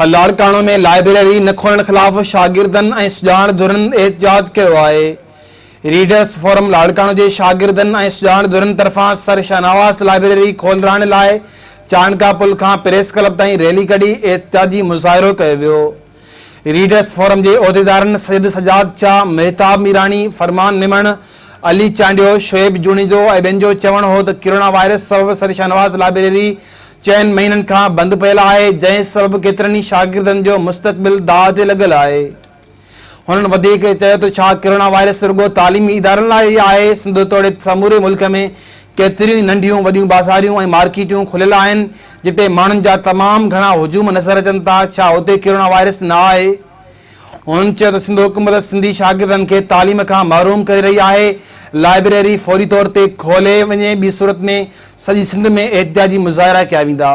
Larkana ۾ library نه کولڻ خلاف شاگردن ۽ سڄاڻ ڌرين احتجاج ڪيو آهي. ريڊرس فورم لاڙڪاڻو جي شاگردن ۽ سڄاڻ ڌرين طرفان سر شاهنواز لائبريري کولرائڻ لاء چانڊڪا پل کان پريس ڪلب تائين ريلي ڪڍي احتجاجي مظاهرو ڪيو ويو. ريڊرس فورم جي عهديدارن سيد سجاد شاهه، مهتاب ميراڻي، فرمان ميمڻ، علي چانڊيو، شعيب جوڻيجو ۽ ٻين جو چوڻ هو ته ڪرونا وائرس سبب سر شاهنواز لائبريري چئن مهينن کان بند پيل آهي، جنهن سبب ڪيترن ئي شاگردن جو مستقبل داء تي لڳل آهي. هنن وڌيڪ چيو ته ڇا ڪرونا وائرس رڳو تعليمي ادارن لاء ئي آهي، سنڌ توڙي سموري ملڪ ۾ ڪيتريون ئي ننڍيون وڏيون بازاريون ۽ مارڪيٽون کليل آهن، جتي ماڻهن جا تمام گهڻا هجوم نظر اچن ٿا، ڇا اتي ڪرونا وائرس نه آهي؟ هنن چيو ته سنڌ حڪومت سنڌي شاگردن کي تعليم کان محروم ڪري رهي آهي، لائبريري فوري طور تي کولي وڃي ٻي صورت ۾ سڄي سنڌ ۾ احتجاجي مظاهرا ڪيا ويندا.